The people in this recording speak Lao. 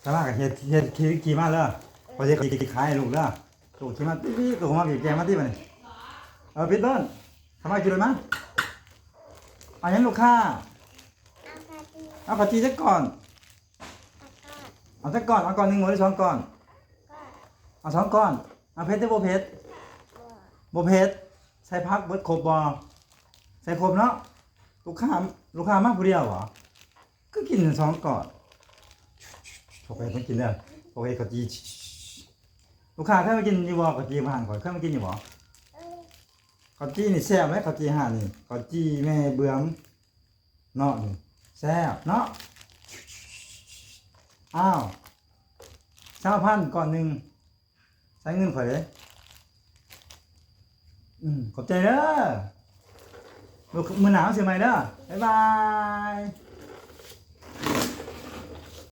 ສາມາດກໍເຮັດ ເຮັດ ຂີ່ ຂີ່ມາເດີ ຂ້ອຍຊິຂາຍໃຫ້ລູກເດີ. ລູກຂີ່ມາຕິ ລູກມາແກງມາຕິບາດນີ້. ເອີ ປິດເບິ່ງ ສາມາດຂີ່ລົດມາ. ເອົາຫຍັງລູກຄ້າ? ເອົາເຂົ້າຈີ່ ເອົາເຂົ້າຈີ່ຈັກກ້ອນ? ເອົາຈັກກ້ອນ? ເອົາກ້ອນໜຶ່ງບໍ່ ຫຼືສອງກ້ອນ? ເອົາສອງກ້ອນ. ເອົາເຜັດຫຼືບໍ່ເຜັດ? ບໍ່ເຜັດ. ໃສ່ຜັກເບິດຄົບບໍ່? ໃສ່ຄົບເນາະ. ລູກຄ້າ ລູກຄ້າມາຜູ້ດຽວບໍ? ຄືກິນສອງກ້ອນ. ເຂົ້າໄປຕ້ອງກິນເດີ ເຂົ້າໄປເຂົ້າຈີ່. ລູກຄ້າເຄີຍມາກິນຢູ່ບໍ່? ເຂົ້າຈີ່ຮ້ານຂ້ອຍ ເຄີຍມາກິນຢູ່ບໍ່? ເຂົ້າຈີ່ນີ້ແຊບເດ້ ເຂົ້າຈີ່ຮ້ານນີ້ ເຂົ້າຈີ່ແມ່ເບືອມເນາະ ນີ້ແຊບເນາະ. ອ້າວ ຊາວພັນກ້ອນໜຶ່ງ ໃສ່ເງິນຂ້ອຍເດ້. ອືມ ຂອບໃຈເດີ ມື້ໜ້າມາຊື້ໃໝ່ເດີ ບາຍບາຍ.